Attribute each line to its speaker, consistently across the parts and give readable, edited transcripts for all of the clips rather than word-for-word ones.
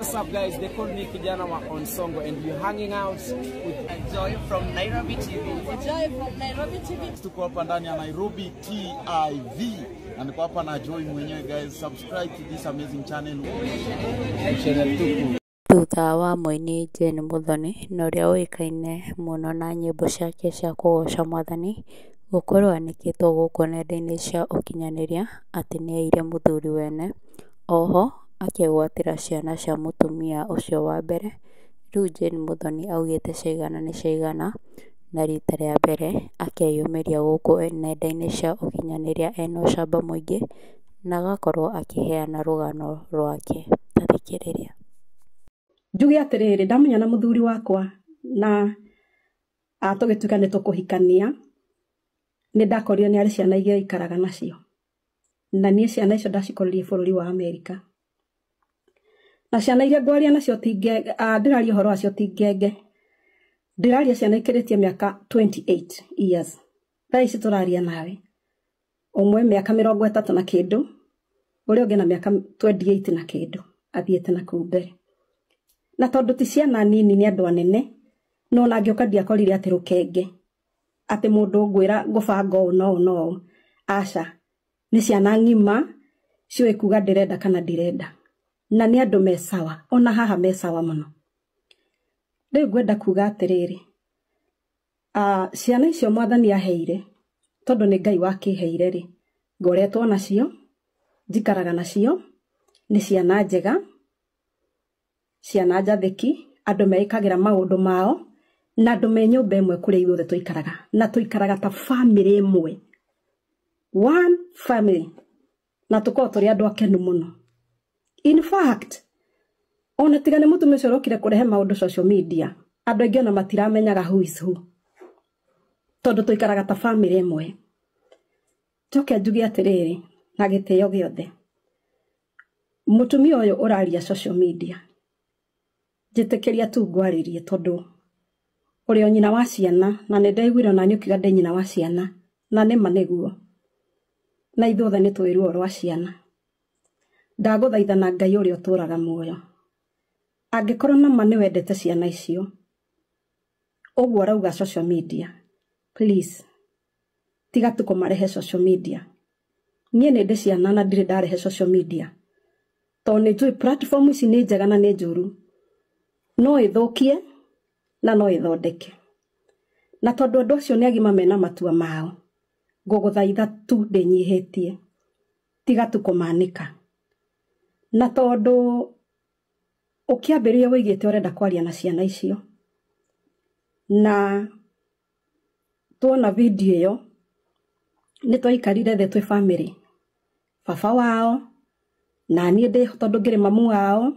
Speaker 1: What's up, guys? They call me Kijana wa Onsongo, and we're hanging out with
Speaker 2: Joy from Nairobi TV.
Speaker 3: Joy from Nairobi TV.
Speaker 4: Tuko hapa ndani ya Nairobi TV na niko hapa na Joy mwenyewe guys. Subscribe to this amazing channel.
Speaker 1: Channel Tuku.
Speaker 5: Thutha wa mũini Jane Muthoni na ũrĩa ũĩkaine mũno na nyĩmbo ciake cia kũgoca mwathani gũkorwo anĩkĩtwo gũkũ nenda-inĩ cia ũkinyanĩria atĩ nĩaiyire mũthuri wene, oho akegwatĩra ciana cia mũtumia ũcio wa mbere. Rĩu Jane Muthoni augĩte ciaigana nĩ ciaigana na rita rĩa mbere akeyumĩria gũkũ nenda-inĩ cia ũkinyanĩria ena ũcamba mũingĩ na agakorwo akĩheana rũgano rwake. Ta thikĩrĩria.
Speaker 6: Njuge atĩrĩrĩ, ndamenya na mũthuri wakwa na tũgĩtuĩka nĩ tũkũhikania, nĩ ndakorire nĩ arĩ ciana igĩrĩ aikaraga nacio, na niĩ ciana icio ndacikorire bũrũri wa Amerika. Na ciana iria ngwaria nacio ti ngenge, ndĩraria ũhoro wacio ti ngenge, ndĩraria ciana ikĩrĩtie mĩaka 28 years. Thaa ici tũraria nawe, ũmwe mĩaka 30 na kĩndũ, ũrĩa ũngĩ na mĩaka 28 na kĩndũ, athiĩte na kũu mbere. Na tondũ ti ciana nini nĩ andũ anene, no ona ngĩũka ndiakorire atĩ rũkenge, atĩ mũndũ ngwĩra ngũbanga ũũ na ũũ na ũũ. Aca, nĩ ciana ng'ima ciũĩ kuga ndĩrenda kana ndirenda. Na nĩ andũ me sawa, ona haha me sawa mũno. Rĩu ngwenda kuga atĩrĩrĩ, ciana icio mwathani aheire, tondũ nĩ Ngai wakĩheire rĩ, ngoretwo nacio, njikaraga nacio, nĩ ciana njega, ciana njathĩki, andũ meĩkagĩra maũndũ mao, na andũ me nyũmba ĩmwe kũrĩa ithuothe tũikaraga, na tũikaraga ta family ĩmwe, one family, na tũkoragwo tũrĩ andũ akenu mũno. In fact, ona tiga nĩ mũtumia ũcio ũrokire kũrehe maũndũ social media, andũ aingĩ ona matiramenyaga who is who, tondũ tũikaraga ta family ĩmwe. Njoke njuge atĩrĩrĩ, na gĩtĩo gĩothe, mũtumia ũyũ ũraria social media, njĩtĩkĩria tu ngwarĩrie tondũ ũrĩ o nyina wa ciana, na nĩ ndaiguire ona niĩ ũkiuga ndĩ nyina wa ciana, na nĩma nĩguo, na ithuothe nĩ tũĩ ruo rwa ciana. Ndagũthaitha na Ngai ũrĩa ũtũũraga muoyo, angĩkorwo nama nĩ wendete ciana icio, ũguo ũrauga social media, please tiga tu kũmarehe social media. Niĩ nĩ ndĩ ciana na ndirĩ ndarehe social media, tondũ nĩ njũĩ platform ici nĩ njega na nĩ njũru, no ĩthũkie na no ĩthondeke. Na tondũ andũ acio nĩ agima mena matua mao, ngũgũthaitha tu ndĩnyihĩtie, tiga tu kũmanĩka. Na tondũ ũkĩambĩrĩria wĩigĩte ũrenda kwaria na ciana icio, na tuona video ĩyo nĩ twaikarire thĩ twĩ family, baba wao na niĩ ndĩ tondũ ngĩrĩ mamu wao,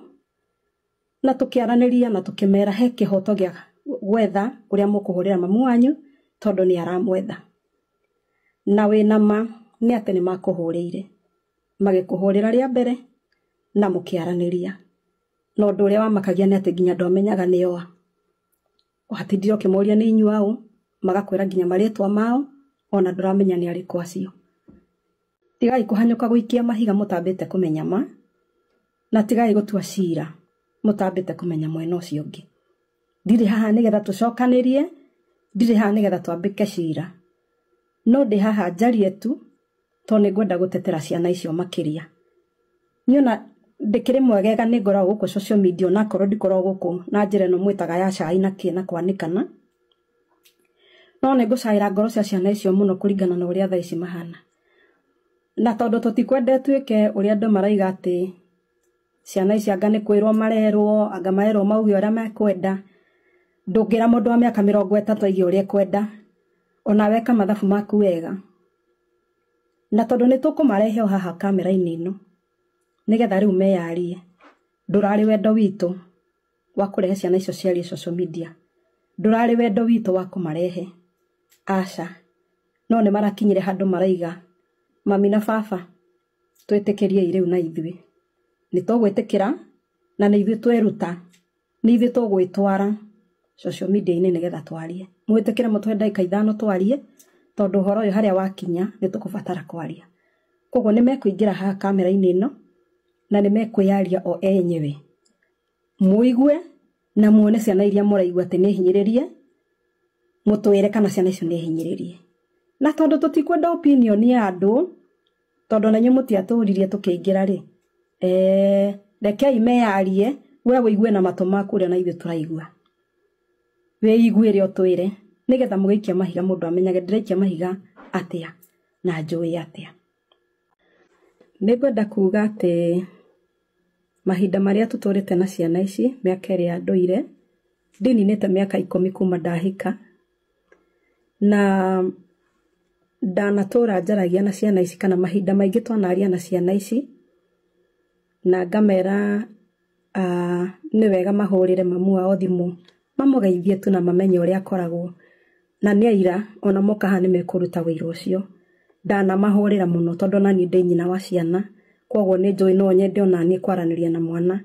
Speaker 6: na tũkĩaranĩria na tũkĩmera he kĩhoto gĩa gwetha ũrĩa mũkũhũrĩra mamu wanyu tondũ nĩ aramwetha. Na wĩna ma nĩ atĩ nĩ makũhũrĩire, magĩkũhũrĩra rĩa mbere na mũkĩaranĩria. Na ũndũ ũrĩa wamakagia nĩ atĩ nginya ndwamenyaga nĩ oa. Watindire ũkĩmoria nĩ inyuĩ aũ, magakwĩra nginya marĩtwa mao, ona ndũramenya nĩ arĩkũ acio. Tigai kũhanyũka gũikia mahiga mũtambĩte kũmenya ma, na tigai gũtua cira mũtambĩte kũmenya mwena ũcio ũngĩ. Ndirĩ haha nĩgetha tũcokanĩrie, ndirĩ haha nĩgetha twambĩke cira, no ndĩ haha njarie tu tondũ nĩ ngwenda gũtetera ciana icio makĩria. Niĩ ona ndĩkĩrĩ mwegega nĩ ngoragwo gũkũ social media, onakorwo ndikoragwo gũkũ na njĩra ĩno mwĩtaga ya cai na kĩ na kwanĩkana, no nĩ ngũcaĩra ngoro cia ciana icio mũno kũringana na ũrĩa thaa ici mahana. Na tondũ tũtikwenda ĩtuĩke ũrĩa andũ maraiga atĩ ciana ici anga nĩ kwĩrwo marerwo, anga marerwo mauge ũrĩa mekwenda, ndũngĩra mũndũ wa mĩaka 30 aige ũrĩa ekwenda, ona weka mathabu maku wega. Na tondũ nĩ tũkũmarehe o haha kamera-inĩ ĩno nĩgetha rĩu meyarie, ndũrarĩ wendo witũ wa kũrehe ciana icio ciarie social media, ndũrarĩ wendo witũ wa kũmarehe, aca. No nĩ marakinyire handũ maraiga mami na baba twĩtĩkĩriei rĩu na ithuĩ nĩ tũgwĩtĩkĩra, na nĩ ithuĩ tweruta, nĩ ithuĩ tũgwĩtwara social media-inĩ nĩgetha twarie. Mwĩtĩkĩre mũtũhe ndagĩka 5 twarie, tondũ ũhoro ũyũ harĩa wakinya nĩ tũkũbatara kwaria. Koguo nĩ mekũingĩra haha kamera-inĩ ĩno na nĩ mekwĩyaria o enyewe. Mũigue na muone ciana iria mũraigua atĩ nĩ hinyĩrĩrie, mũtwĩre kana ciana icio nĩ hinyĩrĩrie. Na tondũ tũtikwenda opinion ya andũ, tondũ na inyuĩ mũtiatũririe tũkĩingĩra rĩ, rekei meyarie, we wĩigue na matũ maku ũrĩa na ithuĩ tũraigua. Wĩiguĩre ũtwĩre nĩgetha mũgĩikia mahiga mũndũ amenyage ndĩraikia mahiga atĩa na njũĩ atĩa. Nĩngwenda kuga atĩ mahinda marĩa tũtũrĩte na ciana ici, mĩaka ĩrĩa ndũire, ndininĩte mĩaka 10 kuma ndahika, na ndanatũra njaragia na ciana ici kana mahinda maingĩ twanaria na ciana ici, na ngamera nĩ wega mahũrĩre mamu wao thimũ, mamũgeithie tu na mamenye ũrĩa akoragwo, na nĩ aira ona moka haha nĩ mekũruta wĩira ũcio. Ndanamahũrĩra mũno tondũ ona niĩ ndĩ nyina wa ciana, koguo nĩ njũĩ no nyende ona niĩ kwaranĩria na mwana.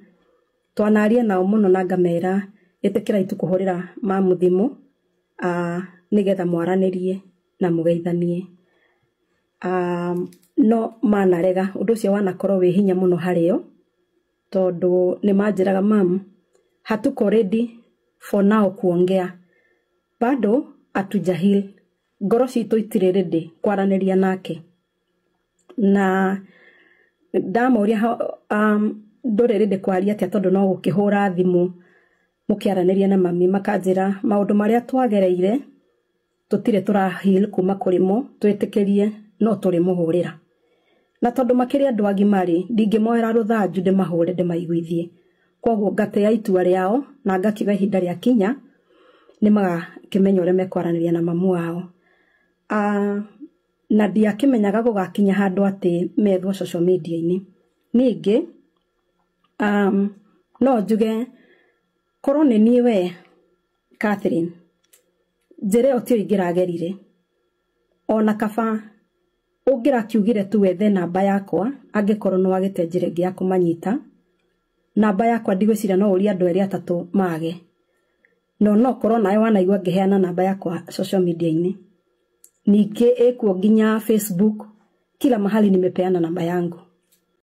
Speaker 6: Twanaria nao mũno na ngamera ĩtĩkĩrai tu kũhũrĩra mamu thimũ, nĩgetha mwaranĩrie na mũgeithanie. No manarega, ũndũ ũcio wanakorwo wĩ hinya mũno harĩo, tondũ nĩ manjĩraga mamu, hatuko ready for now kuongea, bado hatujahil, ngoro citũ itirĩ ready kwaranĩria nake. Na ndamũria ndũrĩ ready kwaria atĩa tondũ no gũkĩhũra thimũ mũkĩaranĩria na mami, makanjĩra maũndũ marĩa twagereire tũtirĩ tũrahil kuma kũrĩ mo, twĩtĩkĩrie no tũrĩmũhũrĩra. Na tondũ makĩrĩ andũ agima rĩ, ndingĩmoera rũthanju ndĩmahũre ndĩmaiguithie. Koguo ngatĩa itua rĩao na ngakiuga ihinda rĩakinya nĩ magakĩmenya ũrĩa mekwaranĩria na mamu wao. Na ndiakĩmenyaga gũgakinya handũ atĩ methwo social media-inĩ. Ningĩ no njuge korwo nĩ niĩ we Catherine, njĩra ĩyo tiyo ingĩragerire. Ona kaba ũngĩrakiugire tu wethe namba yakwa, angĩkorwo nĩ wagĩte njĩra ĩngĩ ya kũmanyita, namba yakwa ndigwĩciria no ũrie andũ erĩ atatũ mage. No no korwo nawe wanaigua ngĩheana namba yakwa social media-inĩ. Ningĩ ĩkuo nginya Facebook, kila mahali nimepeana namba yangu.